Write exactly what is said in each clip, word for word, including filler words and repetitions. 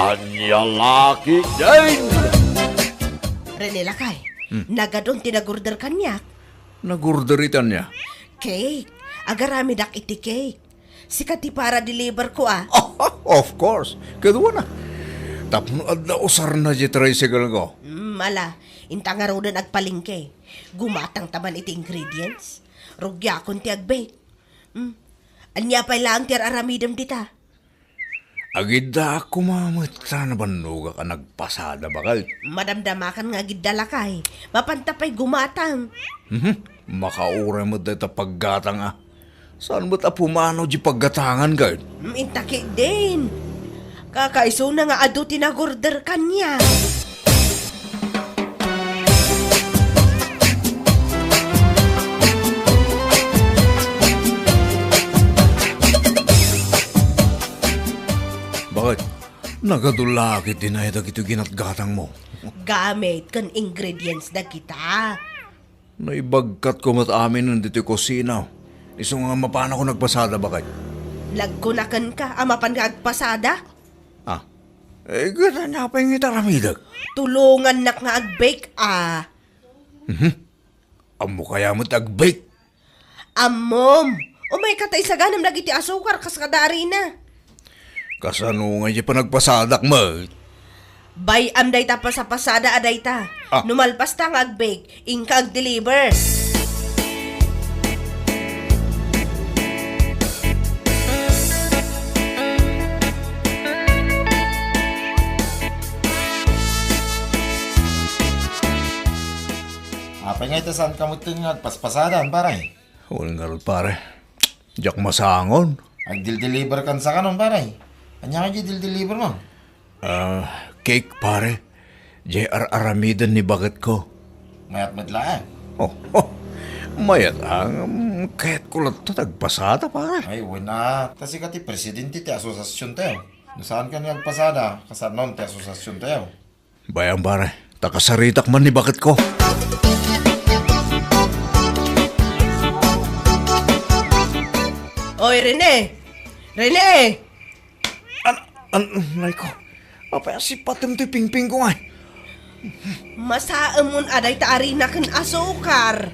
Ania la ketdin? Rene, lakay, Hmm. nagadun ti nagorder kaniak. Nagorder iti ania? Cake. Agaramidak iti cake. Sika ti para-deliver ko, a. Of course. Kaduana. Tapno adda usarna diay tricycle ko. Hmm, ala, inta ngaruden agpalengke. Gumatangta man iti ingredients. Rugiakon ti ag-bake. Hmm. Ania pay laeng ti ar-aramidem dita? Agiddaak koma met ta nabannogak a nagpasada, baket. Madamdamakan nga agidda, lakay. Mapanta pay gumatang. Mhm. Makauray met dayta paggatang, a. Saan met a pumanaw diay paggatangan, ket? Mm, inta ketdin. Kakaisuna nga adu ti nagorder kaniak. Baket? Nagadu la ketdin aya dagitoy ginatgatangmo? Gamit ken ingredients dagita. Naibagkatko met aminen ditoy kusina. Isu nga mapanakon agpasada, baket. Nagkunakenka a mapan nga agpasada? Ah. Eh, ket ania pay nga iti aramidek? Tulongannak nga ag-bake, a. Mhm. Ammok aya met ag-bake? Ammom. Umayka ta isaganam dagiti asukar kas kada arina. Kasano ngay diay panagpasadak met? Bay-am dayta pasapasada a dayta. Ah. No malpasta nga ag-bake, inka ag-deliver. Apay ngay ta saanka met nga agpaspasadan, pare? Wen ngarud, pare. Diak masangon. Agdildeliver kan sakanon, pare. Ania ngay diay dildeliver mo? Ah, cake, pare. Diay ar-aramiden ni baketko. Mayat met laeng. Oh, oh. Mayat, a, ngem kayatko latta ti agpasada, pare. Ay, wen a. Ta sika ti presidente ti asosasiontayo. No saanka nga agpasada, kasano ti asosasiontayo? Bay-am, pare, ta kasaritak man ni baketko. Oy, Rene! Rene! An-, an-, nay ko. Apay a sipatem toy pingpingko ngay? Masaemon a dayta arina ken asukar.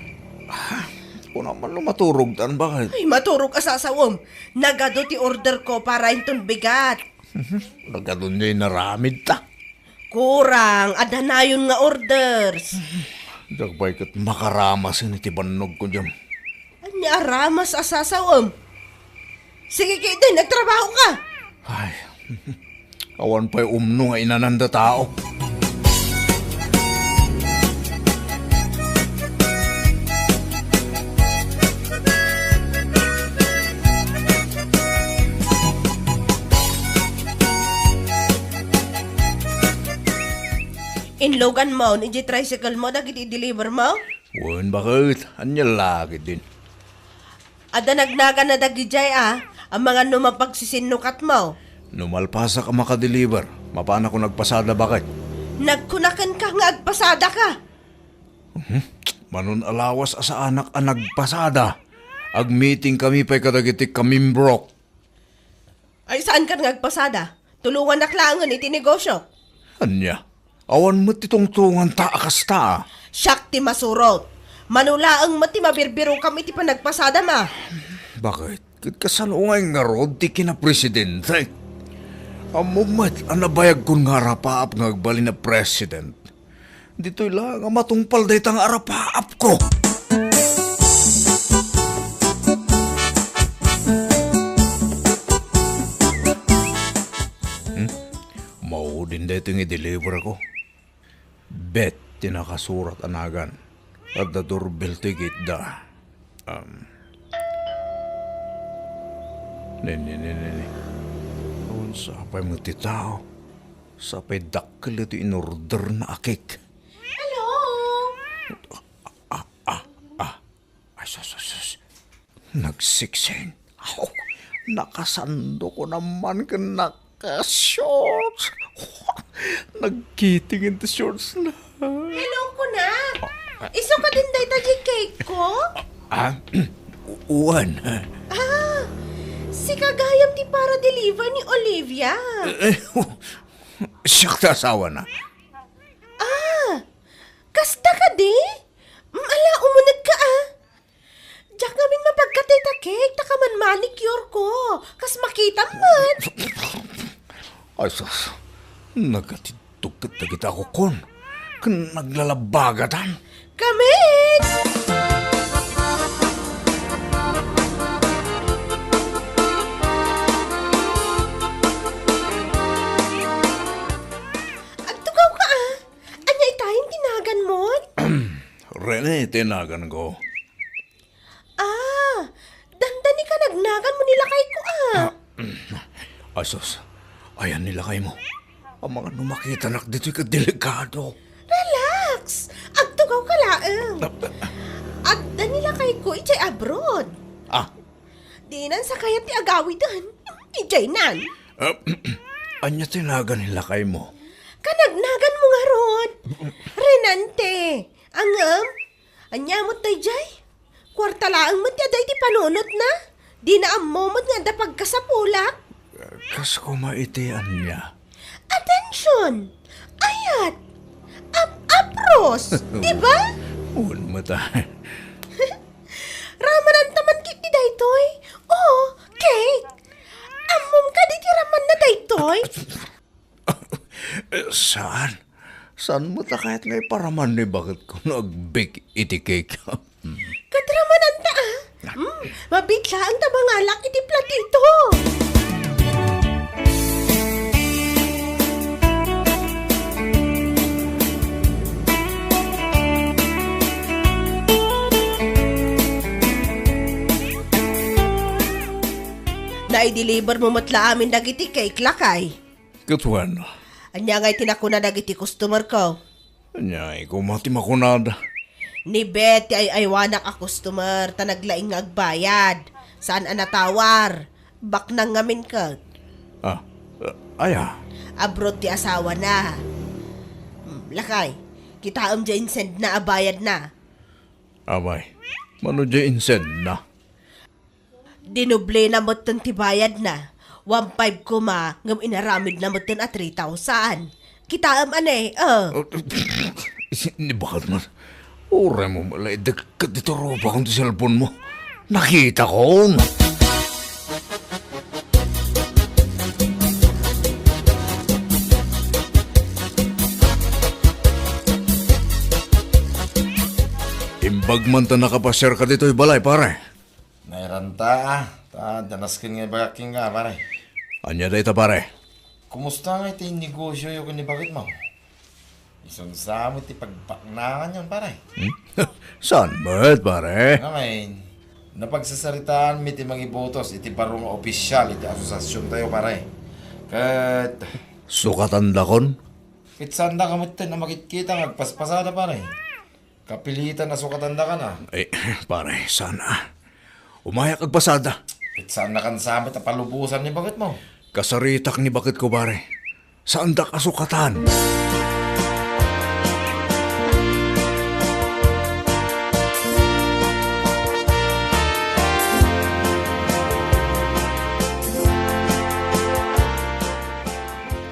Ah, kunam man no maturogtan, baket. Ay, maturog a sasawem. Nagadu ti orderko para inton bigat. Nagadu diay inaramidta. Kurang, adda nayon nga orders. Diak pay ket makaramasen iti bannogko diay. Ania a ramas a sasawem? Sige ketdin, agtrabahoka. Ay, awan pay umno nga inananda tao. Inluganmon idiay tricycle mo dagiti i-deliver mo? Wen, baket. Ania la ketdin? Adda nagnaganna dagidiay a, amangan no mapagsisinnukatmo. No malpasak a makadeliver, mapanakon agpasada, baket. Nagkunakenka nga agpasadaka. Mhm. Manon a lawas a saanak a nagpasada, agmitingkami pay kadagiti kamimbrok. Ay, saankan nga agpasada? Tulongannak laengen iti negosio. Ania? Awan met ti tungtunganta a kasta. Siak ti masurot. Mano laeng met ti mabirbirokam iti panagpasadam a. Baket? Ket kasano ngay ngarud ti kinapresidente? Ammom met a nabayagkon nga arapaap nga agbalin a president. Ditoy la nga matungpal dayta nga arapaapko. Hmm? Maudin daytoy nga i-deliver ko. Bet ti nakasurat a nagan. Adda doorbell toy gitda. Um. Ne, ne, ne, ne, ne. Awan sapay met ti tao. Sapay dakkel iti inorderna a cake. Hello? Ah, ah, ah. Ay, sus, sus, sus. Nagsiksing. Aw, nakasando ko naman ken naka-shorts. Nagkiting ti shorts na. Hello, kunak. Isu kadin dayta diay cake ko? Ah, uwan. Ah, sika gayam ti para-deliver ni Olivia. Eh, eh, Siak ti asawana. Ah, kasta kadi? Mm, ala, umunegka, ah. Diak ngamin mapagkatay ta cake, ta kaman manicure ko. Kas makitam man. Ay, sus. Nagkatidtog ket dagita a kukkun. Ken naglalabagatan. Kamin! Agtugaw ka, ah. Ania itayen ti naganmon? Rene ti naganko. Ah, dandani ka nagnagan mo ni lakayko, ah. Ah, ay sus, ayan ni lakaymo. Amangan no makitanak ditoy ket delikado. Relax! Agtugaw ka laeng. Ah, ah. Adda ni lakayko idiay abroad. Ah. Dinan sakayan ti agawiden. Idiay nan. Ah, ania ti nagan ni lakaymo? Kanagnagan mo ngarud. Renante. Ngem, ania met daydiay? Kuarta laeng met ti adda iti panunotna. Dina ammo met nga adda pagkasapulak. Kas koma iti ania? Attention! Ayat! Ap-apros! Di ba? Wen met, ah. Ramananta man ketdi daytoy? Oo, Kate. Ammom kadi ti ramanna daytoy? Saan? Saan met a kayat nga iparaman ni baketko no agbake iti cake? Ket ramananta, ah. Hmm, mabiit laeng ta mangalak iti platito. Naideliver mo met la amin dagiti cake, lakay. Ket wen. Ania ngay ti nakuna dagiti customer ko? Ania ngay koma ti makunada? Ni Beth ti ay-aywanak a customer ta naglaing nga agbayad. Saan a natawar. Baknang ngamin ket. Ah, ah, aya? Abroad ti asawana. Hmm, lakay, kitaem diay insendna a bayadna. Abay, mano diay insendna? Dinoblena metten ti bayadna. One five koma, ngem inaramidna metten a three thousand. Kitaem a ne, eh. Oh, ni bakit man? Uray mo malay dekket dito ropa kung ti cellphone mo. Nakita ko. Imbag man ta nakapasiar ka ditoy balay, pare. Nairanta, ah. Ta, danasken nga ibagak kenka, pare. Ania dayta, pare? Kumusta nga iti negosyo yo ken ni bakit mo? Isunsa mo ti pagbaknangan yon, pare? Hmm? Saan met, pare? Ngamin, napagsasaritaan mi ti mangibotos iti baro nga opisyal iti asosiasion tayo, pare. Ket sukatandakon? Ket saanda ka metten a makitkita nga agpaspasada, pare. Kapilitan a sukatandaka na. Eh, pare, saan a. Umayak agpasada. Ket saannakan sa met a palubosan ni bakit mo? Kasaritak ni bakit ko, pare. Saandak a sukatan.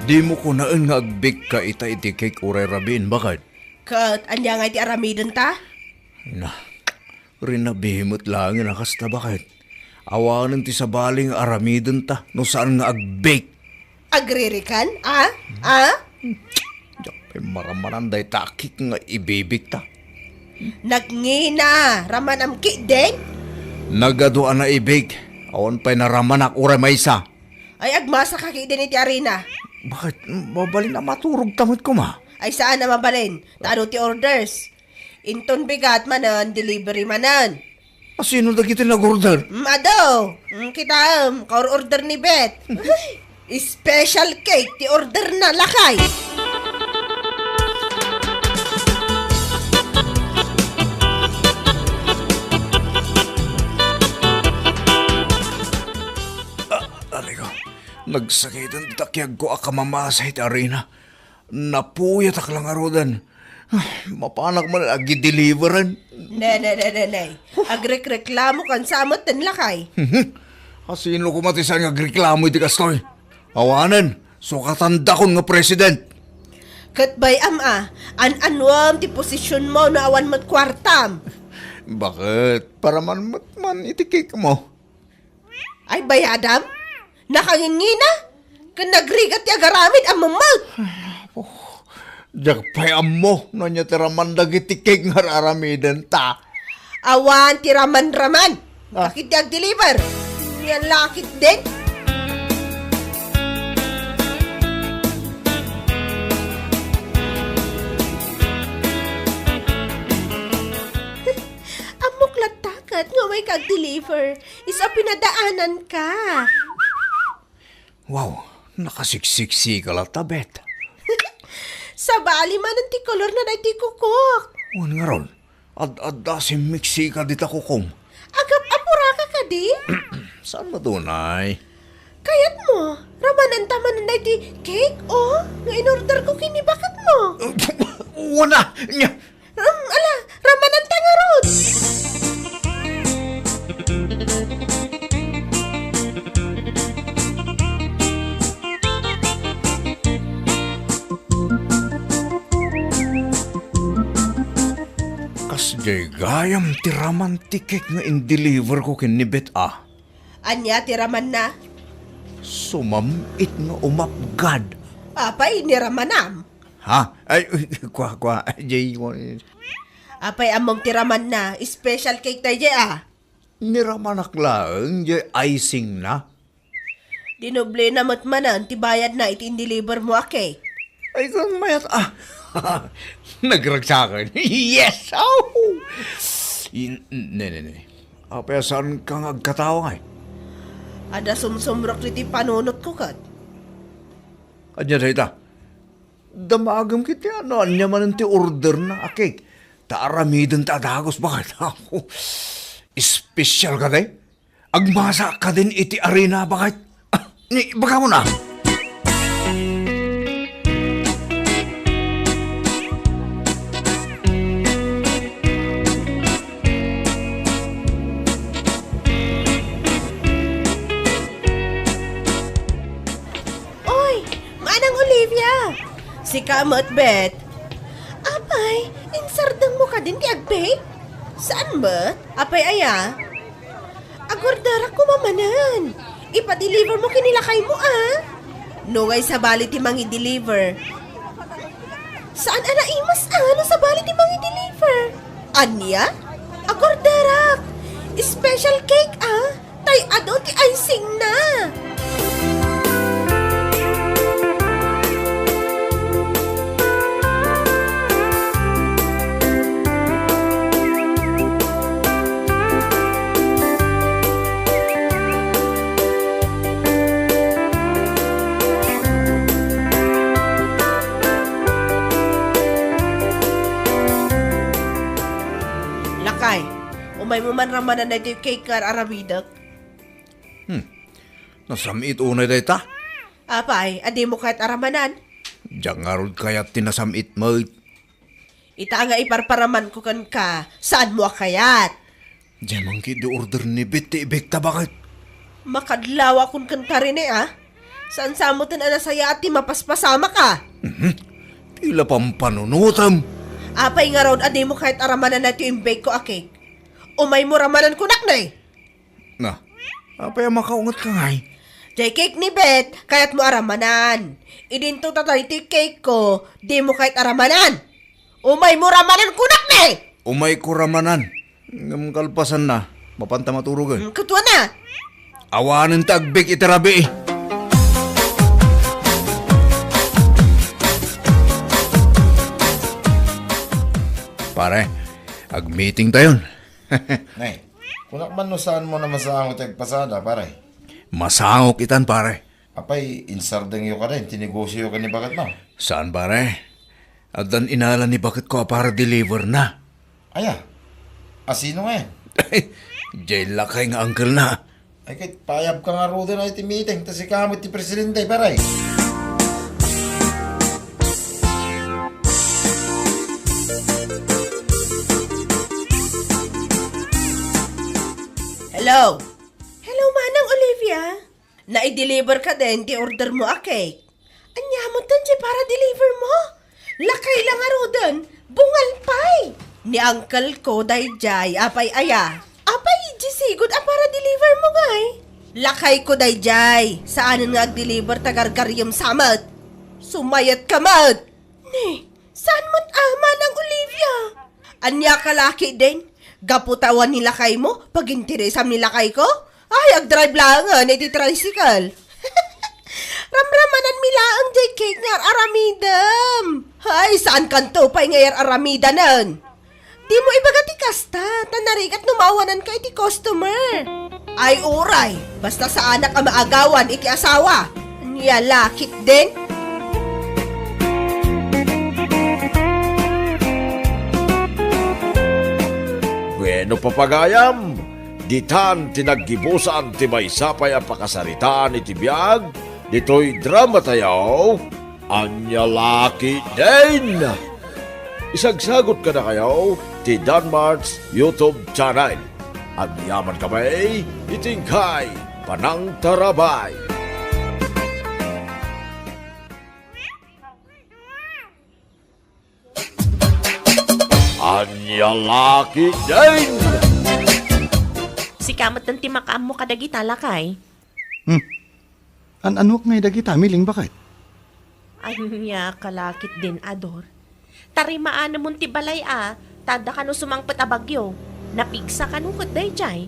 Dimo kunaen nga agbake ka ita iti cake uray rabiin, bakit? Ket ania ngay ti aramidenta? Na, rinabi met laeng a kasta, bakit? Awanen ti sabali nga aramidenta no saan nga agbake. Agririkan, a? A? Diak pay maramanan dayta a cake nga ibibake ta. Nagngina, ramanam ketdin? Nagadu a naibake. Awan pay naramanak uray maysa. Ay, agmasa ka ketdin iti arina. Bakit? Mabalin a maturog ta met koma. Ay, saan a mabalin? Ta adu ti orders? Inton bigat manen, delivery manen. Asino dagiti nag-order? Mm, adu. Mm, kitaem, kaor-order ni Beth. Special cake ti order na, lakay. Ah, aray ko. Nagsakiten ti takiagko a kamamasa iti arina. Napuyatak la ngaruden. Ah, mapanak man agideliveran. Ne, ne, ne, ne, ne. Agrekreklamo kan sa met ten lakay. Asino koma ti saan nga agreklamo iti kastoy? Awanen, Sukatandakon nga president. Ket bay-am a, an-anuem ti posisionmo no awan met kuartam. Baket? Paraman met man iti cake mo. Ay, bayadam? Nakangingina? Ken nagrigat ti agaramid a memmet. Diak pay ammo no ania ti raman dagiti cake nga ar-aramidenta. Awan ti raman-raman. Ah. Akin ti agdeliver. Yan lakit din. Ammok latta ket nga umay ka agdeliver. Isu a pinadaananka. Wow, nakasiksiksi ka latta, Bet. Sabali manen ti kolor na daytoy kukok. Wen ngarud, ad-adda simmiksi ka dita kukom. Agap-apuraka kadi? Saan met unay? Kayatmo, ramananta manen daytoy cake, o, nga in-order ko ken ni baketmo. Wen a, nia, Um, ala, ramananta ngarud. Kasdiay gayam ti raman ti cake nga in-deliver ko ken ni Bet a. Ania ti ramanna? Sumam-it nga umapgad. Apay, ni ramanam? Ha? Ay, kua, kua, jay, kua. Apay ammom ti ramanna, special cake dayjay a. Niramanak laeng jay icing na. Dinoblena met manen ti bayadna iti in-deliver mo a cake. Ay, kung mayat, ah. Nagragsakan. Yes! Oh! In, ne, ne, ne. Apay a saan ka nga agkatawa ngay? Adda sumsumrek diti panunot ko ket. Ania dayta? Damagem ket ti ano, ania manen ti order na a cake. Ta aramiden ta a dagus, baket. Espesyal kadi? Agmasa kadin iti arena, baket. Ah, ni, baka mo na. Oy, Manang Olivia! Sika met, Bet. Apay, insardengmo kadin ti agbake? Saan met? Apay aya? Agorderak koma manen. Ipa-deliver mo ken ni lakaymo, a? Nungay sabali ti mangi-deliver. Saan a naimas, a, no sabali ti mangi-deliver? Ania? Agorderak! Special cake, a? Tay adu ti icing na! Lakay, umaymo man ramanan daytoy cake nga ar-aramidek. Hmm. Nasam-it unay dayta? Apay, a dimo kayat a ramanan? Diak ngarud kayat ti nasam-it met. Ita nga iparparamanko kenka, saanmo a kayat? Diay man ket di order ni Bet ti ibekta, baket. Makadlawakon kenka, Rene, a? Saan sa metten a nasayaat ti mapaspasamak, a? Mhm. Pila pampanunotem. Apay ngarud a dimo kayat a ramanan daytoy imbake ko a cake? Umaymo ramanan kunak, ne? Na, apay a makaunget ka ngay? Jay cake ni Bet, kayatmo a ramanan. Idinto ta daytoy cake ko, dimo kayat a ramanan. Umaymo ramanan kunak, ne! Umayko ramanan. Ngem kalpasanna, mapanta maturogen. Hmm, kutuana. Awanen ta agbake iti rabii. Pare, agmeeting tayon. Nay, kunak man no saanmo a masango ti agpasada, pare? Masangok itan, pare. Apay, insardengyo kadin ti negosioyo ken ni baketmo? Saan, pare. Addan inala ni baketko a para-deliver na. Aya? A sino ngay? Jay lakay nga uncle na. Ay, ket paayabka ngaruden iti meeting, ta sika met ti presidente, pare. Hello? Hello, Manang Olivia. Nai-deliver kadin ti order mo a cake? Ania metten ti para-deliver mo? Lakay la ngaruden, bungal pay! Ni uncle ko daydiay, apay aya? Apay, idiay sigud a para-deliver mo ngay? Lakay ko daydiay, saanen nga ag-deliver ta gargariem sa met. Sumayat ka met! Ne, saan met a, Manang Olivia? Ania ka la ketdin? Gapu ta awan ni lakay mo, paginteresam ni lakay ko? Ay, agdrive laengen iti tricycle. Ramramananmi laeng diay cake nga ar-aramidem. Ay, saankanto pay nga ar-aramidanen. Dimo ibaga ti kasta, ta narigat no maawananka iti customer. Ay, uray, basta saanak a maagawan iti asawa. Ania la ketdin? Bueno, papagayam, ditan ti naggibusan ti maysa pay a pakasaritaan iti biag ditoy dramatayo, Ania la ketdin. Isagsagut kadakayo ti Danmart's YouTube channel. Agyamankami iti inkay panangtarabay. Ania la ketdin? Sika met ti makaammo kadagita, lakay. Hmm. An-anuak ngay dagita, Miling, baket? Ania ka la ketdin, Ador? Tarimaanemon ti balay a, ta adda kano sumangpet a bagyo. Napigsa kano ket daydiay.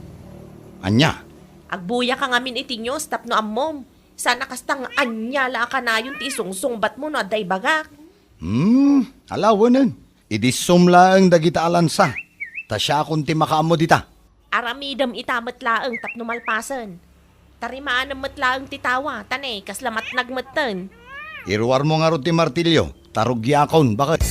Ania? Agbuyaka ngamin iti news tapno ammom. Saan a kasta nga ania la a kanayon ti isungsungbatmo no adda ibagak. Hmm, alawenen. Idissum laeng dagita a lansa, ta siakon ti makaammo dita. Aramidem ita met laeng tapno malpasen. Tarimaanem met laeng ti tawa, ta ne, kasla matnag metten. Iruarmo ngarud ti martilyo, ta rugiakon, baket.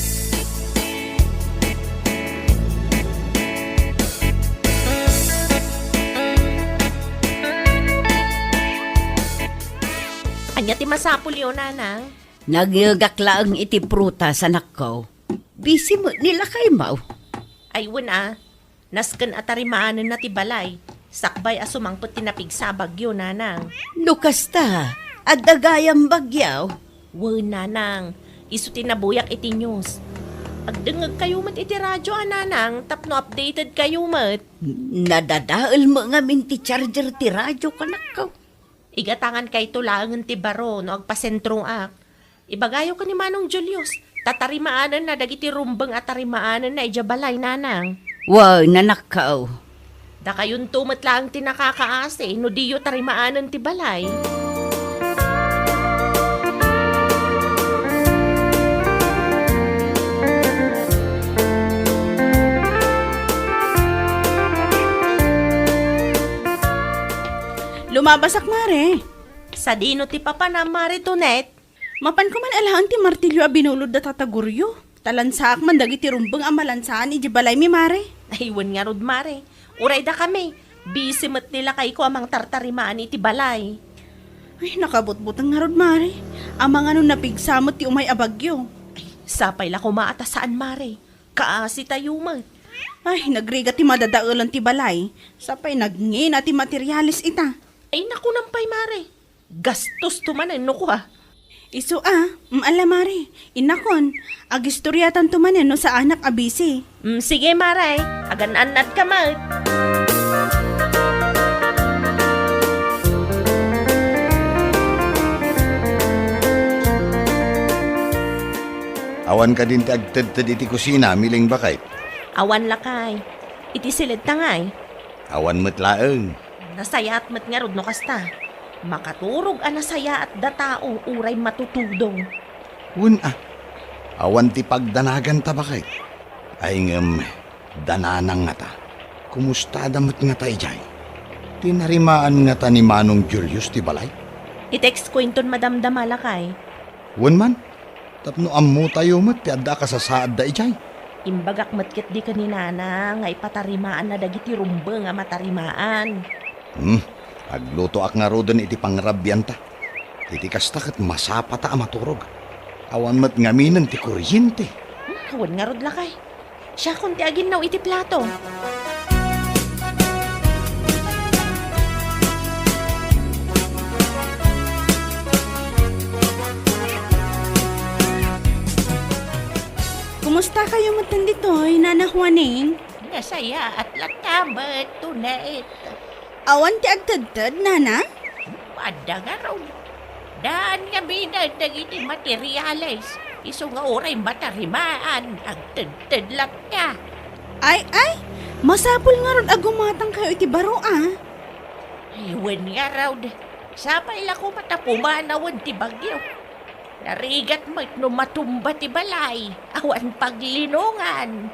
Ania ti masapulyo, Nanang? Nangngegak laeng iti prutas, anakko. Busy met ni lakaymo. Ay, wen a. Nasken a tarimaanenna ti balay. Sakbay a sumangpet ti napigsa a bagyo, Nanang. No kasta, adda gayam bagyo? Wen, Nanang. Isu ti nabuyak iti news. Agdengngegkayo met iti radio a, Nanang, tapno updated kayo met. Nadadael met ngamin ti charger ti radio, kanakko. Igatangankayto laengen ti baro no agpasentroak. Ibagayo ken ni Manong Julius, ta tarimaanenna dagiti rumbeng a tarimaanenna idiay balay, Nanang. Wen, anakko. Dakayonto met laeng ti nakakaasi no diyo tarimaanen ti balay. Lumabasak, Mare. Sadino ti papanam, Mare Tonet? Mapanko man alaen ti martilyo a binulod da Tata Goryo. Ta lansaak man dagiti rumbeng a malansaan idiay balaymi, Mare. Ay, wen ngarud, Mare. Uray dakami, busy met ni lakayko a mangtartarimaan iti balay. Ay, nakabutbuteng ngarud, Mare. Amangan no napigsa met ti umay a bagyo. Ay, sapay la koma a ta saan, Mare. Kaasitayo met. Ay, nagrigat ti madadaelan ti balay. Sapay nagngina ti materialis ita. Ay, nakunam pay, Mare. Gastosto manen no kua. Isu a, mm, ala, Mare. Innakon, agistoriatanto manen no saanak a busy. Mm, sige, Mare. Agan-annadka met. Awan kadin ti agtedted iti kusina, Miling, baket? Awan, lakay. Iti siledta ngay? Awan met laeng. Nasayaat met ngarud no kasta. Makaturog a nasayaat da tao uray matutudong. Wen a, awan ti pagdanaganta, baket. Ay ngem, da Nanang ngata. Kumustada met ngata idiay? Tinarimaan ngata ni Manong Julius ti balay? I-text ko inton madamdama, lakay. Wen man, tapno ammotayo met ti adda a kasasaadda idiay. Imbagak met ketdi ken ni Nanang nga ipatarimaanna dagiti rumbeng a matarimaan. Hmm, aglutoak ngaruden iti pangrabianta. Iti kasta ket masapata a maturog. Awan met ngaminen ti kuryente. Hmm, wen ngarud, lakay. Siakon ti aginnaw iti plato. Mustakayo metten ditoy, Nana Juaning? Nasayaat latta met, Tunet. Awan ti agtedted, Nana? Adda ngarud. Daan ngamin dagiti materiales. Isu nga uray matarimaan, agtedted latta. Ay, ay! Masapul ngarud a gumatangkayo iti baro, a. Ay, wen ngarud. Sapay la koma ta pumanawen ti bagyo. Narigat met no matumba ti balay, awan paglinongan.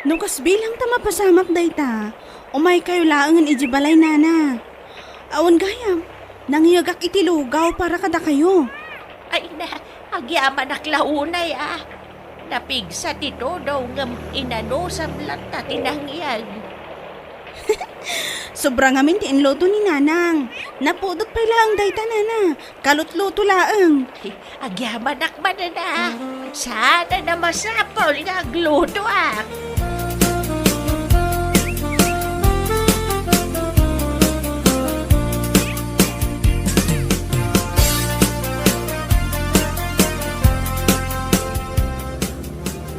No kasbilang ta mapasamak dayta, umaykayo laengen idiay balay, Nana. Awan gayam, nangiyegak iti lugaw para kadakayo. Ay na, agyamanak la unay, a. Napigsa ti tudong ngem inanusam latta ti nangiyeg. Sobra ngamin ti inluto ni Nanang. Napudot pay laeng dayta, Nana. Kalutluto laeng. Ay, agyamanak manen, a. Saan a masapul nga aglutoak.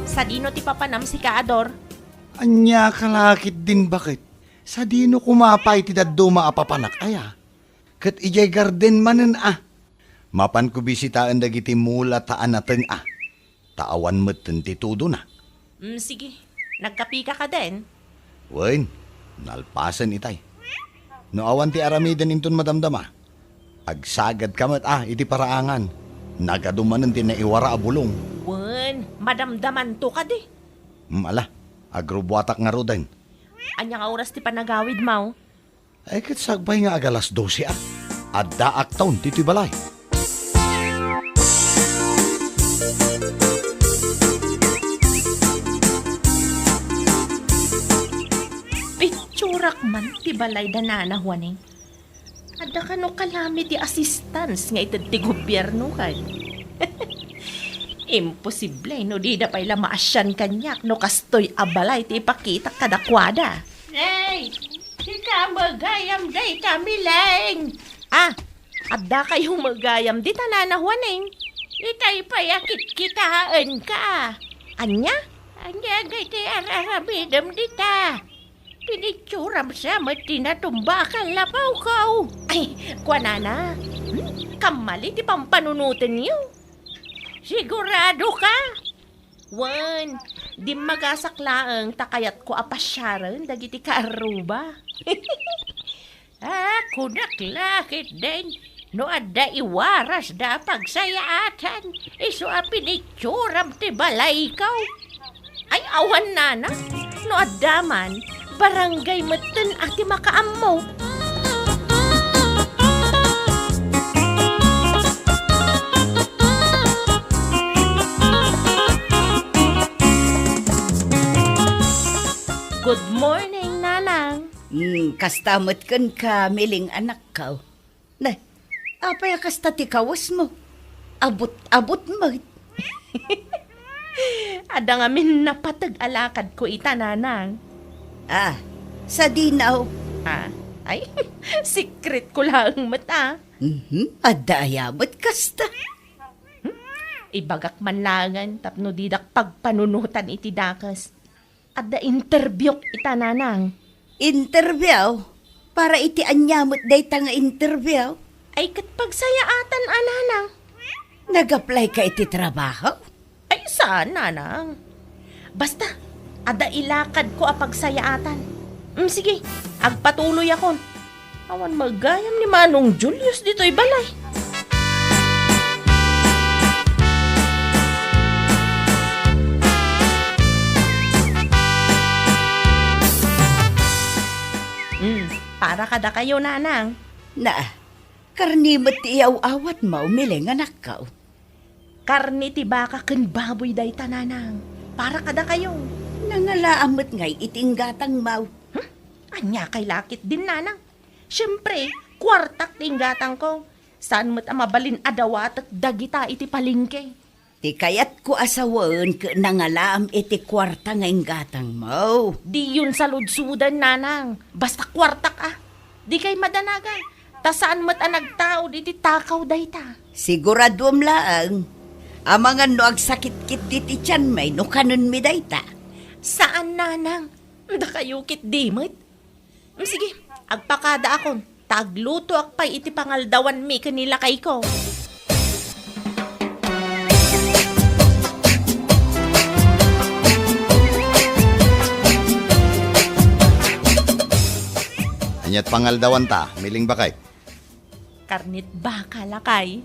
Sadino ti papanam sika, Ador? Ania ka la ketdin baket? Sadino koma pay ti dadduma a papanak, aya? Ket idiay garden manen, a. Mapanko bisitaen dagiti mula ta anateng, a. Ta awan metten ti tudona. Mm, sige. Nagkapika kadin? Wen, nalpasen itay. No awan ti aramiden inton madamdama, agsagadka met, a, iti paraangan. Nagadu manen ti naiwara a bulong. Wen, madamdamanto kadi. Mm, ala, agrubuatak ngaruden. Ania nga oras ti panagawidmo? Ay, ket sakbay nga agalas dose, a. Addaakton ditoy balay. Pitsurak man ti balay da Nana Juaning. Adda kano kalami ti assistance nga ited ti gobierno, kay. Imposible no dida pay la maasian kaniak no kastoy a balay ti ipakitak kadakuada. Ay, sika met gayam dayta, Mileng. A, adda kayo met gayam dita, Nana Juaning? Itay pay a kitkitaenka. Ania? Ania ngay ti ar-aramidem dita? Pinitsuram sa met ti natumba a kallapawko. Ay, kuanana, hmm, kammali ti pampanunotenyo. Sigurado ka? Wen, dimmagasak laeng ta kayatko a pasiaren dagiti kaarruba. A, kunak la ketdin, no adda iwarasda a pagsayaatan, isu a pinitsuram ti balayko. Ay, awan, Nana, no adda man, barangay metten a ti makaammo. Good morning, Nanang. Hmm, kasta met kenka, Mileng anakko. Ne, apay a kasta ti kawesmo? Abut-abut met. Adda ngamin napateg a lakadko ita, Nanang. A, sadino? A, ay, secret ko laeng met, a. Mhm, adda aya met kasta? Hmm? Ibagak man laengen tapno didak pagpanunotan iti dakes. Adda interviewk ita, Nanang. Interview? Para iti ania met dayta nga interview? Ay, ket pagsayaatan a, Nanang. Nag-apply ka iti trabaho? Ay, saan, Nanang. Basta, adda ilakadko a pagsayaatan. Mm, sige, agpatuloyakon. Awan met gayam ni Manong Julius ditoy balay. Hmm, para kadakayo, Nanang. Na, karne met ti iyaw-awatmo, Mileng anakko. Karne ti baka ken baboy dayta, Nanang. Para kadakayo. Nangalaam met ngay iti inggatangmo. Hmm? Ania kay la ketdin, Nanang? Siempre, kuartak ti inggatangko. Saan met a mabalin a dawatek dagita iti palengke. Ti kayatko a sawen ket nangalaam iti kuarta nga inggatangmo. Diyon saludsoden, Nanang. Basta kuartak a. Dikay madanagan. Ta saan met a nagtaud iti takaw dayta. Siguraduem laeng. Amangan no agsakit ketdi ti tianmi no kanenmi dayta. Saan, nanang. Dakayo ketdi met. Mm, sige, agpakadaakon, ta aglutoak pay iti pangaldawanmi ken ni lakayko. Ania't pangaldawanta, Miling Bakay? Karnet baka, lakay.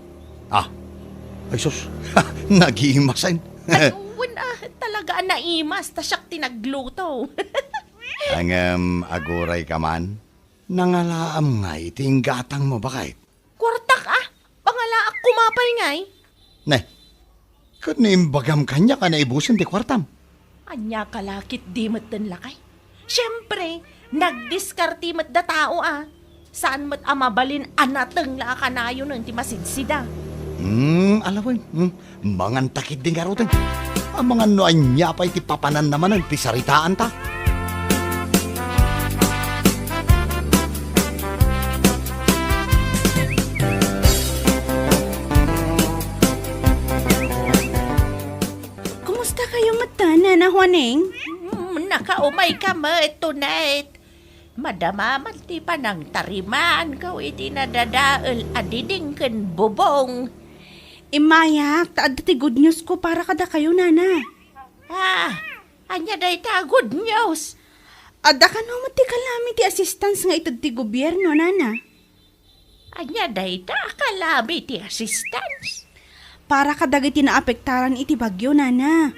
Ah. Ay, sus. Nagimasen. Ay, wen, ah, talaga a naimas, ta siak ti nagluto. Ngem, aguray ka man? Nangalaam ngay ti inggatangmo, baket? Kuartak, ah. Pangalaak koma pay ngay. Ne, ket no imbagam kaniak a naibusen ti kuartam? Ania ka la ketdi metten, lakay? Siempre, nagdiskarte met da tao a. Saan met a mabalin a nateng la a kanayonen ti masidsida. Hmm, ala wen. Hmm, manganta ketdi ngaruden. Amangan no ania pay ti papananna manen ti saritaanta. Kumusta kayo met, Nana Juaning? Mm, nakaumay ka met, Tonet. Madama man ti panangtarimaanko iti nadadael a diding ken bubong. Immayak, ta adda ti good news ko para kadakayo, Nana. Ah, ania dayta a good news? Adda kano met ti calamity assistance nga ited ti gobierno, Nana. Ania dayta a calamity assistance? Para kadagiti naapektaran iti bagyo, Nana.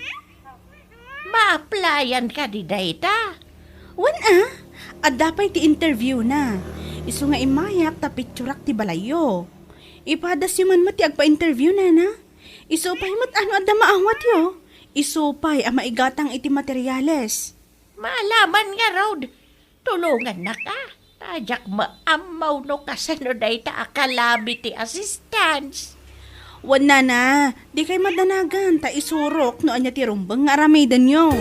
Maaplayan kadi dayta? Wen a, adda pay ti interview na. Isu nga immayak ta picturak ti balayyo. Ipadasyo man met ti agpa-interview, Nana. Isu pay met a no adda maawatyo. Isu pay a maigatang iti materiales. Maalaman ngarud, tulongannaka. Ta diak maammo no kasano dayta a calamity assistance. Wen, Nana, dikay madanagan ta isurok no ania ti rumbeng nga aramidenyo.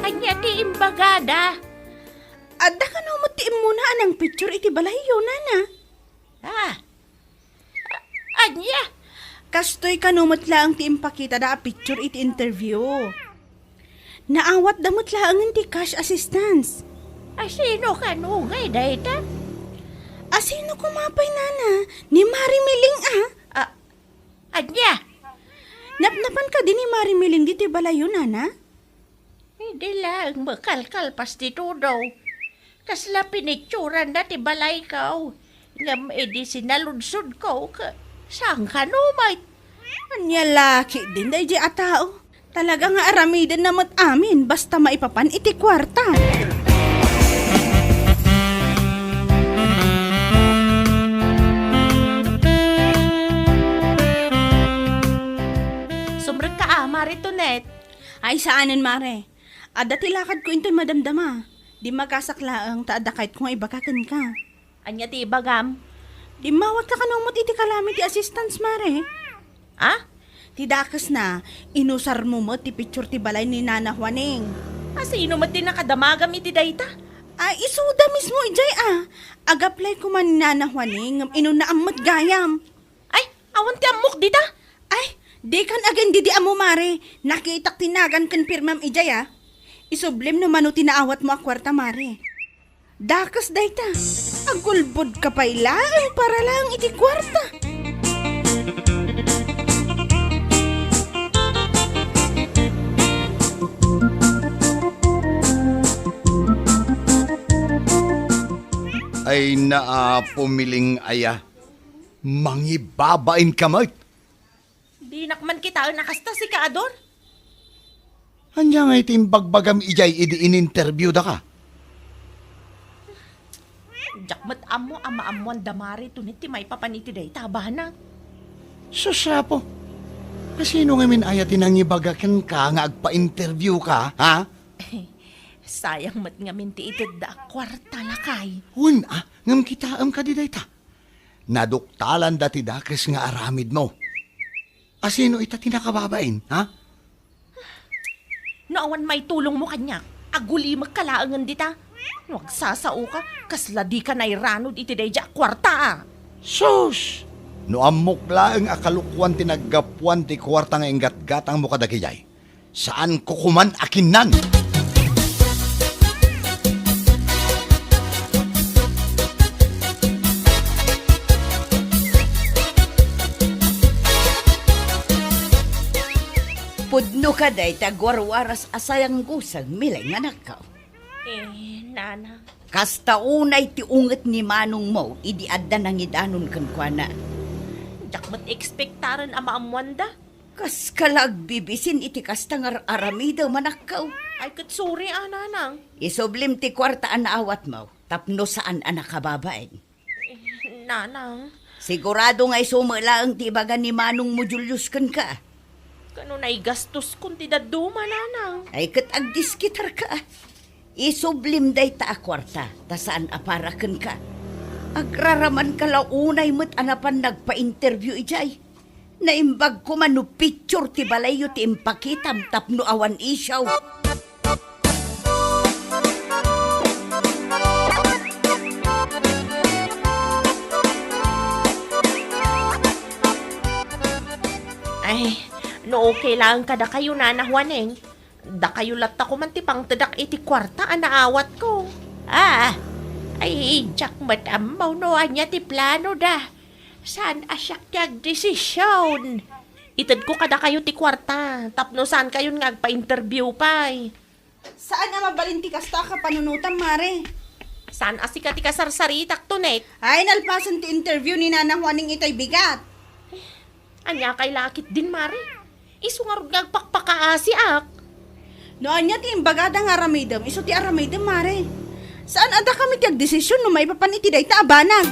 Ania ti imbagada? Adda kano met ti immuna a nangpicture iti balayyo, Nana? Ah, a-, ania? Kastoy kano met laeng ti impakitada a picture iti interview. Naawatda met laengen ti cash assistance. A, sino kano ngay dayta? A, sino koma pay, Nana? Ni Mari Miling a. A, ania? Napnapan kadi ni Mari Miling ditoy balayyo, Nana? Idi laeng makalkalpas ti tudo, kasla pinicturanna ti balayko. Ngem idi sinaludsodko, ke-, saan kano met? Ania la ketdin daydiay a tao? Talaga nga aramidenna met amin basta maipapan iti kuarta. Sumrekka a, Mari Tonet. Ay, saanen, Mare. Adda ti lakadko intoy madamdama. Dimmagasak laeng ta adda kayatko nga ibaga kenka. Ania ti ibagam? Dimmawat ka kano met iti calamity assistance, Mare? Ah? Ti dakesna, inusarmo met ti picture ti balay ni Nana Juaning. A, sino met ti nakadamagam iti dayta? Ay, isuda mismo idiay a. Ag-apply koma ni Nana Juaning, ngem inunnaam met gayam. Ay, awan ti ammok dita? Ay, dikan agin didi ammo, Mare. Nakitak ti nagan ken pirmam idiay a. Isublim no mano ti naawatmo a kuarta, Mare. Dakes dayta. Agulbodka pay laeng para laeng iti kuarta. Ay, naa, pumiling aya. Mangibabain ka met. Dinak man kitaen a kasta, sika, Ador. Ania ngay ti imbagbagam idiay idi ininterview daka? Diak met ammo a maammoan da Mari Tonet ti maipapan iti dayta a banag. Sus, Apo. Kasino ngamin aya ti nangibaga kenka nga agpa-interview ka, ha? Sayang met ngamin ti itedda a kuarta, lakay. Wen a, ngem kitaem kadi dayta. Naduktalanda ti dakes nga aramidmo. Asino ita ti nakababain, ha? No Awan maitulongmo kaniak. Agulimekka laengen dita. No agsasaoka, kasla dika nairanod iti daydiay a kuarta, a. Sus! No ammok laeng a kalokuan ti naggapuan ti kuarta nga inggatgatangmo kadagijay, saanko koman a kinnan. Pudno ka dayta agwarwaras a sayangguseng, Miling, anakko. Eh, nana. Kasta unay ti unget ni manongmo idi adda nangidanon kenkuana. Diak met ekspektaren a maammoanda. Kaska la agbibisin iti kasta nga ar-aramidem, anakko. Ay, ket sorry, a, nanang. Isublim ti kuarta a naawatmo tapno saan a nakababain. Nanang. Sigurado nga isu met laeng ti ibaga ni manongmo Julius kenka. Kano naigastoskon ti dadduma, nanang? Ay, ket agdiskitarka. Isublim dayta a kuarta, ta saan a para kenka. Agraramanka la unay met a napan nagpa-interview idiay. Naimbag koma no picture ti balayyo ti impakitam tapno awan issue. Ay, no okay laeng kadakayo, Nana Juaneng, dakayo latta koman ti pangtedak iti kuarta a naawatko. Ah, ay, diak met ammo no ania ti planoda. Saan a siak ti agdesision? Itedko kadakayo ti kuarta, tapno saankayon nga agpa-interview pay. Saan a mabalin ti kasta a kapanunotam, Mare. Saan a sika ti kasarsaritak, Tonet? Ay, nalpasen ti interview ni Nana Juaning itay bigat. Ania kay lakit din, Mare? Isu ngarud nga agpakpakaasiak. No ania ti imbagada nga aramidem, isu ti aramidem, Mare. Saan a dakami ti agdesision no maipapan iti dayta a banag.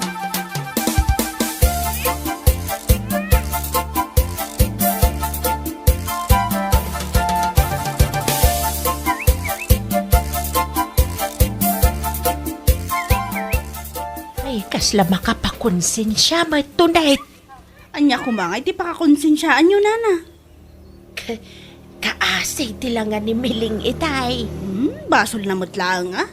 Ay, kasla makapakonsensia met, Tonet. Ania koma ngay ti pakakonsensiaanyo, Nana? K-, kaasi ti langa ni Miling itay. Hmm, basolna met laeng, a.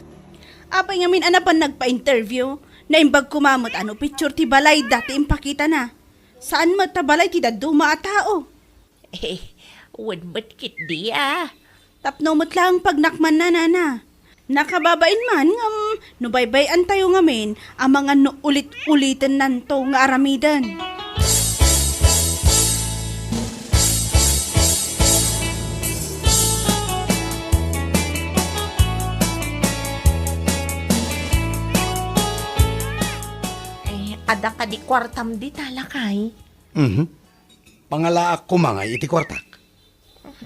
Apay ngamin a napan nagpa-interview, naimbag koma met a no picture ti balayda ti impakitana. Saan met ta balay ti dadduma a tao. Eh, wen met ketdi, a. Tapno met laeng pagnakmanna, Nana. Nakababain man, ngem no baybay-antayo ngamin, amangan no ulit-ulitennanto nga aramiden. Eh, adda kadi kuartam dita, lakay? Mhm. Pangalaak koma ngay iti kuartak.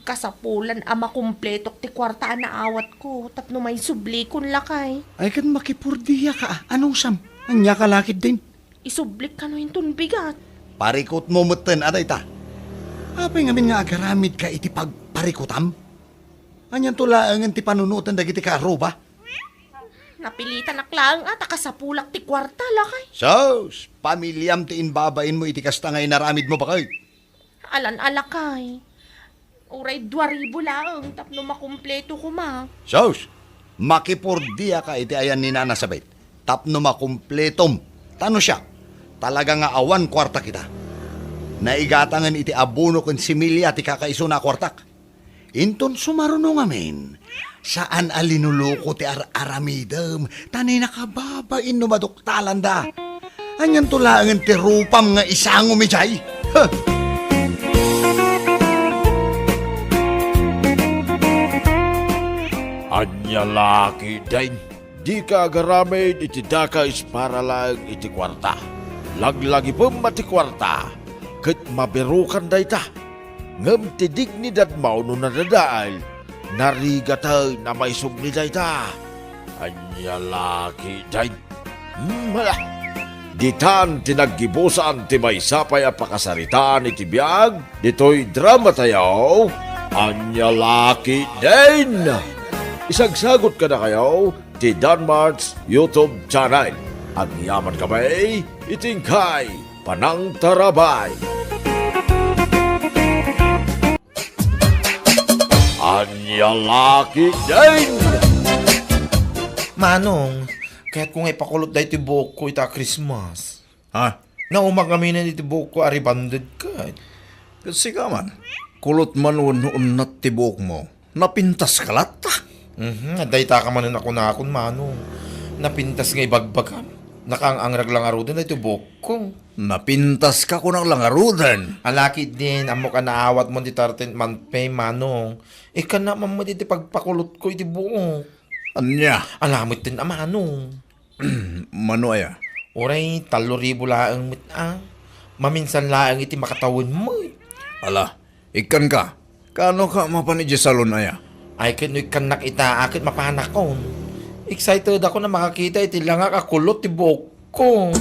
Kasapulan a makumpletok ti kuarta a naawatko tapno maisublikon, lakay. Ay, ket makipordiaka, a. Anusam? Ania ka lakit din? Isublik kano inton bigat. Parikutmo metten a dayta. Apay ngamin nga agaramidka iti pagparikutam? Anianto laengen ti panunoten dagiti kaaruba? Napilitanak laeng a ta kasapulak ti kuarta, lakay. Sus! Pamiliam ti imbabainmo iti kasta nga inaramidmo, baket. Alan a, lakay. Uray dua ribu laeng tapno makumpleto koma. Sus! Makipordiaka iti ayan ni Nana Sabet tapno makumpletom. Ta no siak, talaga nga awan kuarta kita. Naigatangen iti abono ken similya ti kakaisuna a kuartak. Inton sumaruno ngamin, saan a linuluko ti ar-aramidem, ta ni nakababain no maduktalanda. Anianto laengen ti rupam nga isangom idiay? Huh! Ania la ketdin? Dika agaramid iti dakes para laeng iti kuarta. Laglagipem a ti kuarta, ket mabirokan dayta. Ngem ti dignidadmo no nadadael, narigaten a maisubli dayta. Ania la ketdin? Hmm, hala. Ditan ti naggibusan ti maysa pay a pakasaritaan iti biag ditoy dramatayo. Ania la ketdin? Isagsagot kadakayo ti Danmart's YouTube channel. Agyamankami iti inkay panangtarabay. Ania la ketdin? Manong, kayatko nga ipakulot daytoy buokko ita a Christmas. Ha? Naumak ngamin iti buokko a rebonded ket. Ket sika man, kulot man wenno unnat ti buokmo. Napintaska latta. Mhm, dayta ka manen a kunakon, Manong. Napintas nga ibagbagam. Nakaang-angrag la ngaruden daytoy buokko. Napintaska kunak la ngaruden. Ala ketdin, ammok a naawatmon ti thirteenth month pay, Manong. Ikkannak man met iti pagpakulotko iti buok. Ania? Ala metten a, Manong. Mano aya? Uray, tallo ribu laeng met a. Maminsan laeng iti makatawen met. Ala, ikkanka. Kaano ka mapan idiay salon aya? Ay, ket no ikkannak ita, a, ket mapanakon. Excited ako a makakita iti langak a kulot ti buokko.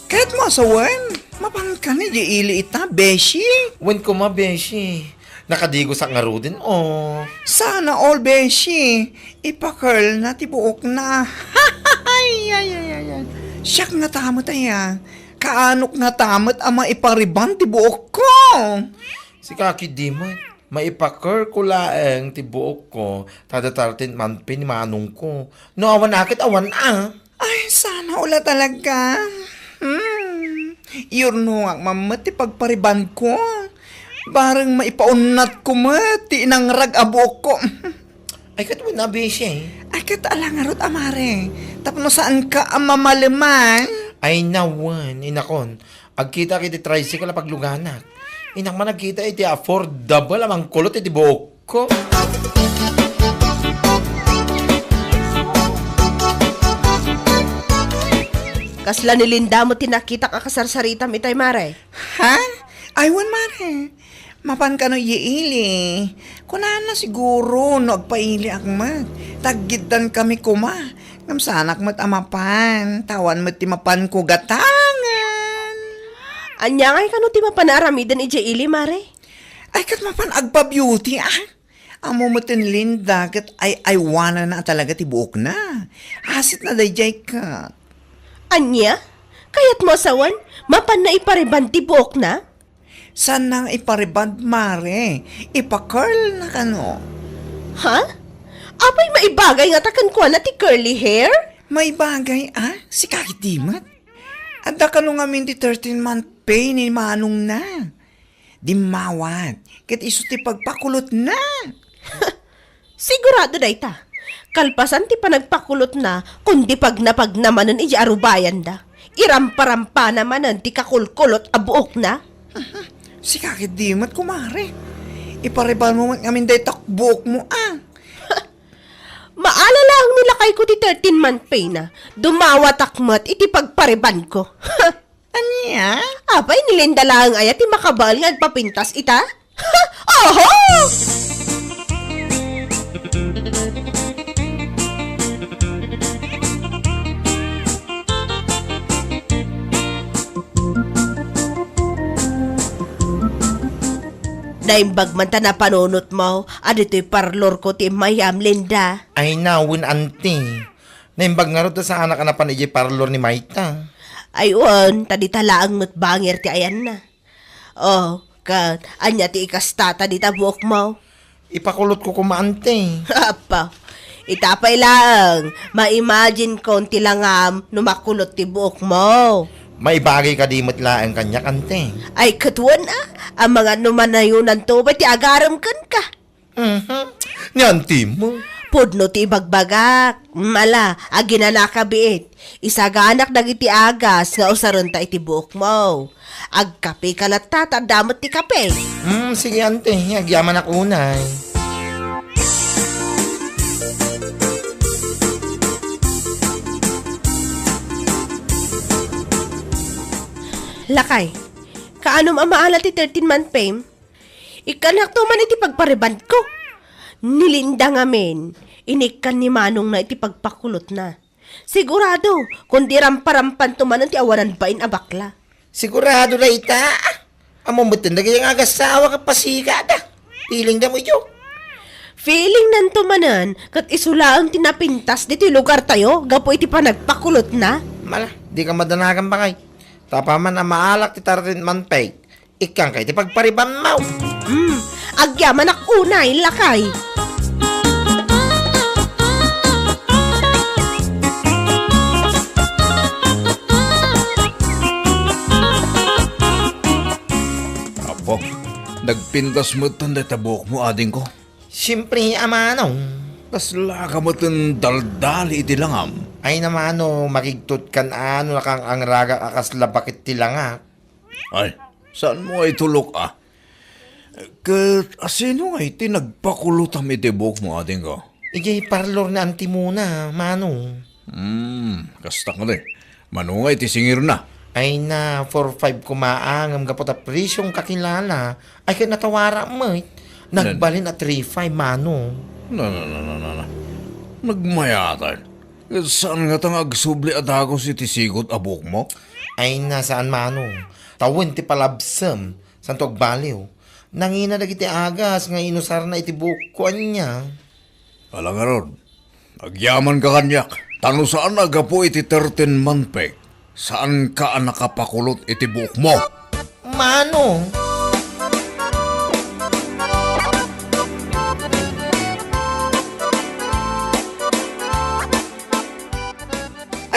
Ket mo, sawen, mapanka idiay ili ita, beshi? Wen koma, beshi. Nakadigosak ngaruden, o. Sana all, beshi. Ipa-curl na ti buokna. Ay, ay, ay, ay, ay. Siak ngata met aya. Kaanok ngata met a maipa-rebond ti buokko. Sika ketdi met. Maipa-curl ko laeng ti buokko, ta thirteenth month pay ni manongko. No awan a ket awan a. Ay, sana all talaga. Hmm. Iyurnongak man met ti pagpa-rebondko. Bareng maipaunnatko met ti inangrag a buokko. Ay, ket wen a, beshi. Ay, ket ala ngarud a, mare. Tapno saanka a mamaleman. Ay, nawen, inakon. Agkitak iti tricycle a pagluganak. Innak man agkita iti affordable a mangkulot iti buokko. Kasla ni Linda met ti nakitak a kasarsaritam itay, mare. Ha? Ay, wen, mare. Mapan kano idiay ili. Kunana siguro no agpailiak met. Taggiddan kami koma. Ngem saanak met a mapan. Ta awan met ti mapanko gatangen. Ania ngay kano ti mapan a aramiden idiay ili, mare? Ay, ket mapan agpa-beauty, a. Ammo met ni Linda ket ay-aywananna talaga ti buokna. Asitna daydiay ket. Ania? Kayatmo a sawen, mapanna ipa-rebond ti buokna? Saanna nga ipa-rebond, mare. Ipa-curl na kano. Ha? Apay maibagay ngata kenkuana ti curly hair? Maibagay, a? Sika ketdi met. Adda kano ngamin ti thirteenth month pay ni manongna. Dimmawat, ket isu ti pagpakulotna. Sigurado dayta. Kalpasan ti panagpakulotna, kundi pagnapagna manen idiay arubayanda. Iramparampana manen ti kakulkulot a buokna. Sika ketdi met, kumare. Ipa-rebond mo met ngamin dayta buokmo, a. Maala laeng ni lakayko ti thirteenth month pay na. Dumawatak met iti pagpa-rebondko. Ania? Apay, ni Linda laeng aya ti makabael nga agpapintas ita? Oho! Naimbag man ta napanunotmo a ditoy parlorko ti immayam, Linda. Ay, nawen, anti. Naimbag ngarud ta saanak a napan idiay parlor ni Mayta. Ay, wen, ta dita laeng met bangir ti ayanna. Oh, ket ania ti ikastata dita buokmo? Ipakulotko koma, anti. Appa, ita pay laeng, ma-imagine kon ti langam no makulot ti buokmo. Maibagay kadi met laeng kaniak, anti? Ay, ket wen a, amangan no manayonanto pay ti agarem kenka. Mhm. Ni anti mo. Pudno ti ibagbagak. Mala, aginanaka biit. Isaganak dagiti agas nga usarenta iti buokmo. Agkapeka latta ta adda met ti kape. Hmm, sige, anti. Agyamanak unay. Lakay, kaanom a maala ti thirteen month pay? Ikkannakto man iti pagpa-rebondko. Ni Linda ngamin, inikkan ni manongna iti pagpakulotna. Sigurado, kundi ramparampanto manen ti awanan bain a bakla. Sigurado dayta. Ammom metten dagiti nga agassawa ket pasigada. Piling damo idiay. Feeling nanto manen, ket isu laeng ti napintas ditoy lugartayo gapu iti panagpakulotna. Mala, dika madanagan, bakay. Ta apaman a maalak ti treatment pay, ikkanka iti pagparibanmo. Hmm, agyamanak unay, lakay. Apo, nagpintas metten dayta buokmo, adingko. Siempre, a manong. Kaslaka metten daldali iti langam. Ay na, mano, makigtutkan a no nakang-angragak a kasla bakit ti langak. Ay, saanmo nga itulok, a? Ket asino nga iti nagpakulotam iti buokmo, adingko? Idiay parlor ni Auntie Mona, mano. Hmm, kasta kadi. Mano nga iti singirna? Ay na, four five koma, ngem gapu ta presyong kakilala, ay ket natawarak met. Nagbalin a three five, mano. Na, na, na, na, na, na. Nagmayatan. Saan ngata nga agsubli a dagus iti sigut a buokmo? Ay na, saan, mano. Tawen ti palabsem, santo agbaliw. Nangina dagiti agas nga inusarna iti buokko, ania. Ala ngarud, agyamanka kaniak, ta no saan a gapu iti thirteen month pay, saanka a nakapakulot iti buokmo. Mano?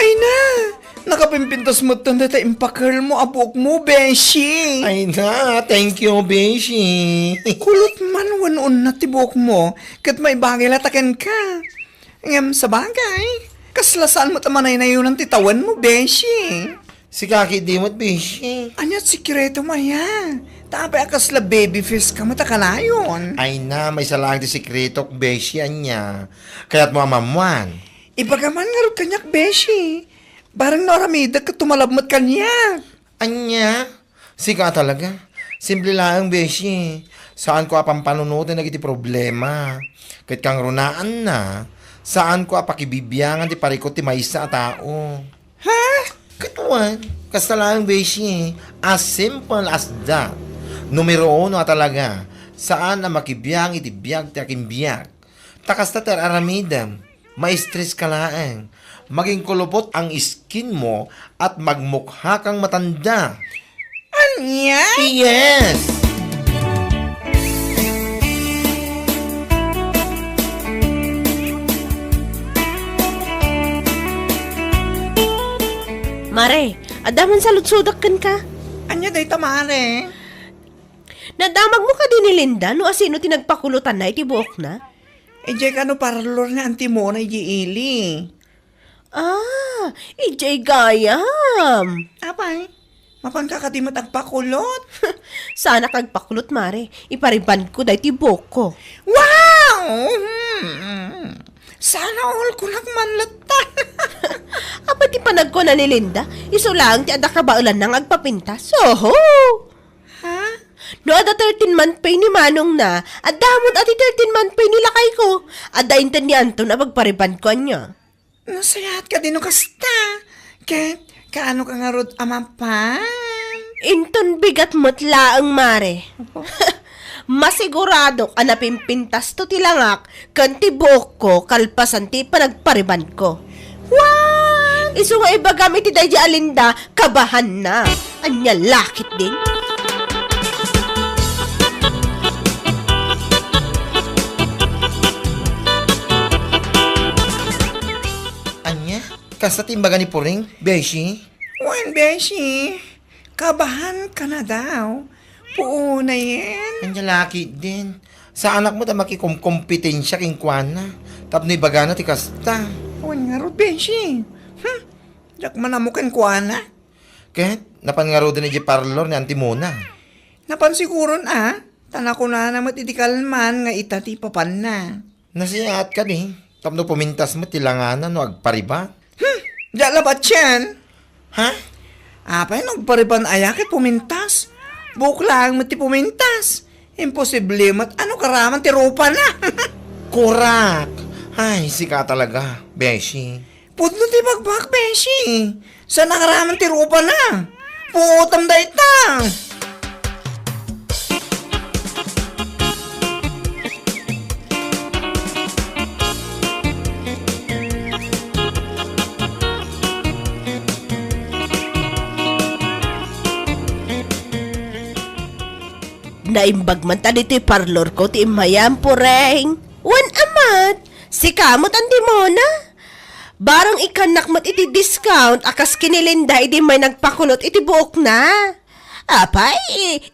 Ay na! Nakapimpintas metten dayta impakelmo a buokmo, beshi. Ay na, thank you, beshi. Kulot man wenno unat ti buokmo, ket maibagay la ta kenka. Ngem sabagay, kasla saan met a manaynayonan ti tawenmo, beshi. Sika ketdi met, beshi. Ania ti sekretom aya? Ta apay a kasla baby face ka met a kanayon? Ay na, maysa laeng ti sekretok, beshi, ania. Kayatmo a maammuan? Ibaga man ngarud kaniak, beshi. Bareng no aramidek ket tumalab met kaniak. Ania? Sika a talaga. Simple laeng, beshi. Saanko a pampanunoten dagiti problema. Ket kangrunaanna, saanko a pakibibiangan ti parikut ti maysa a tao. Ha? Ket wen, kasta laeng, beshi. As simple as that. Numero uno a talaga, saan a makibiang iti biag ti akinbiag. Ta kasta ti ar-aramidem, ma-stress ka laeng. Maging kulupot ang skin mo at magmukha kang matanda. Ania? Yes! Mare, adda man saludsodak kenka. Ania dayta, mare? Nadamagmo kadi ni Linda no asino ti nagpakulotanna iti buokna? Idiay kano parlor ni Auntie Mona idiay ili. Ah, idiay gayam. Apay, mapanka kadi met agpakulot? Saanak agpakulot, mare. Iparibandko daytoy buokko. Wow! Hmm. Sana all kunak man latta. Apay ti panagkuna ni Linda? Isu laeng ti adda kabaelanna nga agpapintas. Oho! Ha? No adda thirteen month pay ni manongna, adda met a ti thirteen month pay ni lakayko. Adda inted ni Anton a pagparibandko ania. Nasayaat kadi no kasta. Ket, kaano ka ngarud a mapan? Inton bigat met laeng, mare. Apo. Masiguradok a napimpintasto ti langak ken ti buokko kalpasan ti panagparibandko. What? Isu nga ibagam iti daydi a Linda, kabahanna. Ania la ketdin? Ania? Kasta ti imbaga ni Puring, beshi? Wen, beshi. Kabahan ka na daw. Puonayen. Ania la ketdin? Saanak met a makikomkompetensia kenkuana. Tapno ibagana ti kasta. Wen ngarud, beshi. Hmm. Diak man ammo kenkuana. Ket, napan ngaruden idiay parlor ni Auntie Mona? Napan siguron a. Ta nakunana met idi kalman nga ita ti ipapanna. Nasayaat kadi, tapno pumintas met ti langana no agpariban. Hmm, diak labat sian. Ha? Apay no agpariban aya ket pumintas? Buok laeng met ti pumintas. Imposible met a nakaraman ti rupana. Korak! Ay, sika talaga, beshi. Pudno ti bagbak, beshi. Saan nakaraman ti rupana? Puotam dayta. Naimbag man ta ditoy parlor ko ti immayam, Pureng. Wen a met, sika met, Auntie Mona. Barang ikannak met iti discount a kas kinilinda idi may nagpakulot iti buokna. Apay,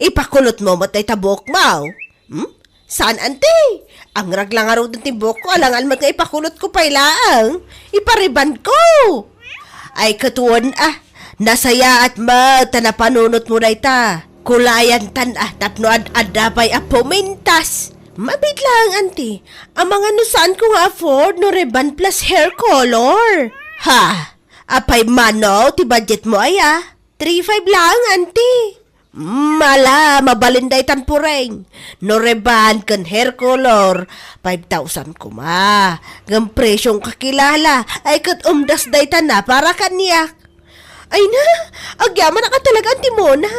ipakulot mo met dayta buok mo. Hmm? Saan, Auntie? Angrag la ngaruden ti buok ko, alangan met nga ipakulot ko pay laeng. Ipariban ko. Ay, ket wen a, nasayaat met ta napanunot mo dayta. Kulayan tan a, tapno ad-adda pay a pumintas. Mabit laeng, Auntie. Amangan no saan ko nga afford no rebond plus hair color. Ha? Apay mano ti budget mo aya? Three five laeng, Auntie. Mala, mabalin daytan, Pureng. No rebond ken hair color, five thousand koma. Ngem presyong kakilala, ay ket umdas daytan a para kaniak. Ay na, agyamanak a talaga, Auntie Mona.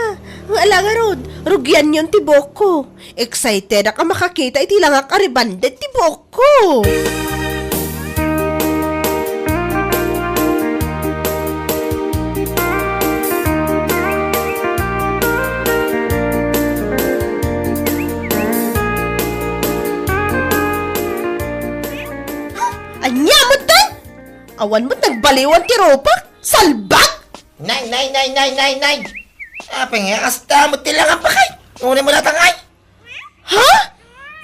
Nga ala ngarud, rugianyon ti buokko. Excitedak a makakita iti langak a rebonded ti buokko. Ania met dayta? Awan met nagbaliwan ti rupak? Salbag! Nay, nay, nay, nay, nay, nay! Apay nga kasta met ti langak, bakay? Uray mo natangay? Ha?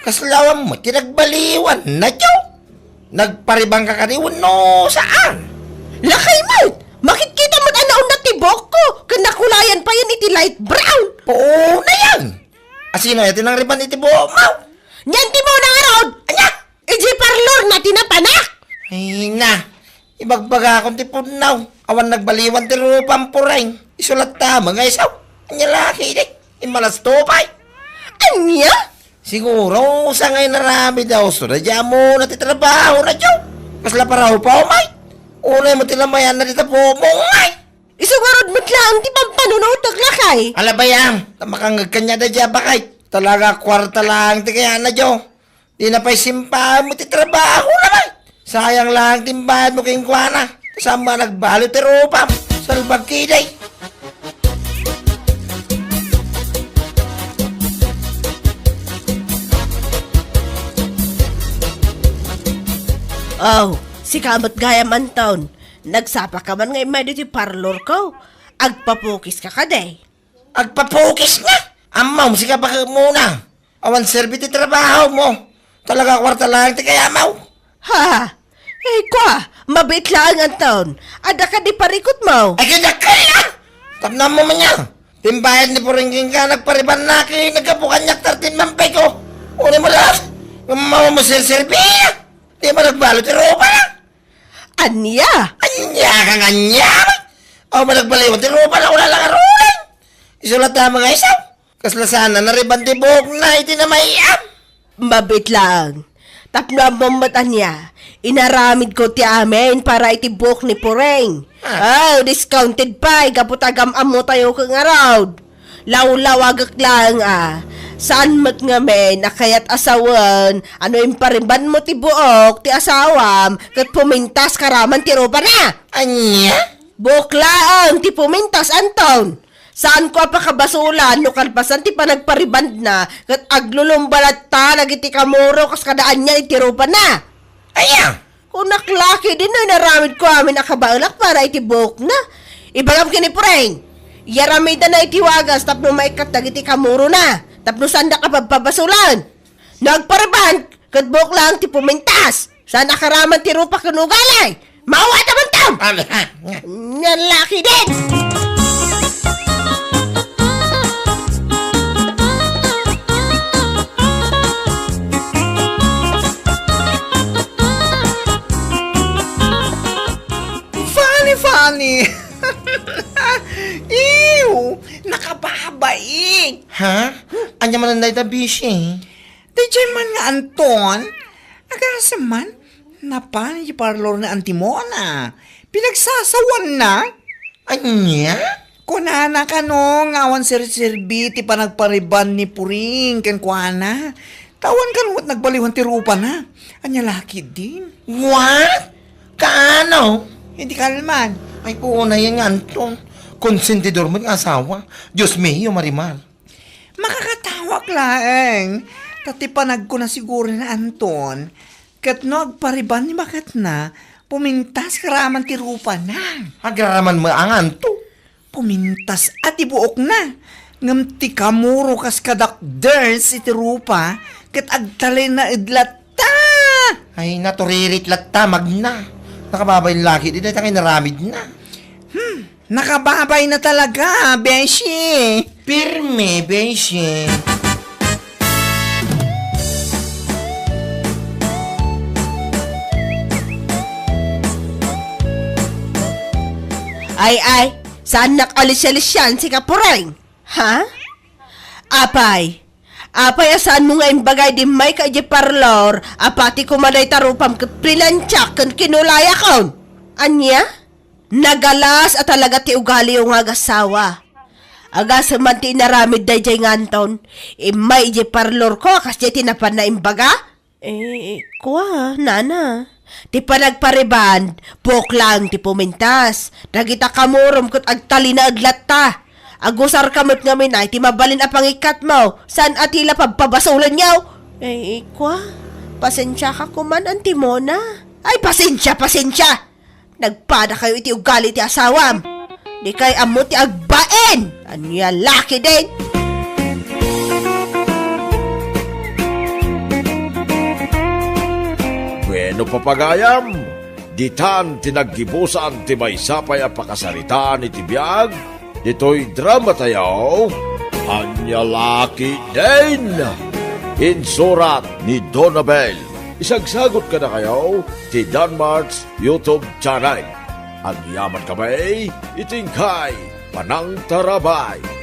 Kasla awan met ti nagbaliwan, nadyo? Nagparibangka kadi wenno saan? Lakay met! Makitkita met a naunat ti buokko, ken nakulayan payen iti light brown. Puonayan! Asino aya ti nangrebond iti buokmo? Ni Auntie Mona ngarud! Ania? Idiay parlorna ti napanak! Ay na, ibagbagakon ti pudno. Awan nagbaliwan ti rupam, Pureng. Isu latta met nga isu. Ania la ketdi? Immalas to pay. Ania? Siguro, sa nga inaramid a usto, daydiay ammona ti trabahona, Diyo. Kasla paraw pa, umay. Unay met ti lamayanna dita pumong, ay. Isu ngarud met laeng ti pampanunotek, lakay. Ala, bay, ta makangngeg kaniada daydiay a bakay. Talaga, kuarta laeng ti kayatna, Diyo. Dina pay simpaen met ti trabahona, bay. Sayang laeng ti imbayadmo kenkuana. Saan met a nagbaliw ti rupam? Salbag ketdi. Aw, sika met gayam, Anton. Nagsapaka man nga immay ditoy parlorko. Agpapukiska kadi? Agpapukis nga? Ammom, sika, baket muna. Awan serbi ti trabahomo. Talaga, kuarta laeng ti kayatmo. Ha? Ay, kua, mabiit laeng, Anton. Adda kadi parikutmo? Ay, kaya kaya! Tapno ammo man aya. Ti imbayad ni Pureng kenka, nagparibandna ket naggapu kaniak thirteen month pay ko. Uray mo la. Ngem awan mo serserbi. Di mo nagbaliw ti rupana. Ania? Ania kang ania? Awan mo nagbaliwan ti rupana, wala lang arulan. Isu latta met nga isu. Kasla saan a narebond ti buokna iti namayam. Mabiit laeng. Tapno ammom met ania, inaramidko ti amin para iti buok ni Pureng. Ah. Aw, discounted pay, gapu ta agam-ammotayo ket ngarud. Lawlawagek laeng a, saan met ngamin a kayat a sawen a no imparebondmo ti buok ti asawam ket pumintas ka raman ti rupana. Ania? Buok laeng ti pumintas, Anton. Saanko a pakabasolan no kalpasan ti panagparebondna ket aglulumba latta dagiti kamuro kas kada ania iti rupana. Ania? Kunak la ketdin no inaramidko amin a kabaelak para iti buokna. Ibagam ken ni Pureng, iyaramidanna iti wagas tapno maikkat dagiti kamurona, tapno saanda a pabpabasolan. No agparebond, ket buok laeng ti pumintas. Saan a karaman ti rupa ken ugali. Mawat a bantam! Ala, ha? Nga laki din! Funny, funny! Ew! Nakababain! Ha? Ania man dayta, Bishi? Daydiay man nga Anton, agasem man, napan iti parlor ni Auntie Mona. Pinagsasawanna. Ania? Kunana kano nga awan serserbi ti panagparebond ni Pureng kenkuana. Ta awan kano met nagbaliwan ti rupana. Ania la ketdin? What? Kaano? Iti kalman. Ay, puonayan nga Anton. Konsentidor met nga asawa. Dios mio, Marimar. Makakatawa Laeng, ta ti panagkuna siguro ni Anton, ket no agpariban ni baketna, pumintas garaman ti rupana. Agraraman met nganto? Pumintas a ti buokna, ngem ti kamuro kas kadakders iti rupa, ket agtalinaed latta. Ay, naturirit latta, magna. Nakababay laki, di dayta kay naramidna. Hmm, nakababayna talaga, beshi. Pirme, beshi. Ay, ay, saannak alisialisian, sika Pureng? Ha? Apay, apay a saanmo nga imbagay idi immayka idiay parlor a pati koma dayta rupam ket plinansiak ken kinulayakon? Ania? Nagalas a talaga ti ugaliyo nga agasawa. Agasem man ti inaramid daydiay nga Anton, immay idiay parlorko a kasdiay ti napanna imbaga? Eh, kua, nana. Ti panagpariban, buok laeng ti pumintas. Dagita kamurom ket agtalinaed latta. Agusarka met ngamin a iti mabalin a pangikkatmo, saan a ti la pabpabasolenyo. Eh, kua, pasensiaka koman, Antimona. Ay, pasensia, pasensia! Nagpadakayo iti ugali ti asawam. Dikay ammo ti agbain. Ania laki din? Bueno, papagayam, ditan ti naggibusan ti maysa pay a pakasaritaan iti biag ditoy dramatayo, Ania Laki Din. Insurat ni Donabel. Isagsagot kadakayo ti Danmart's YouTube channel. Agyaman kami iti inkay panangtarabay.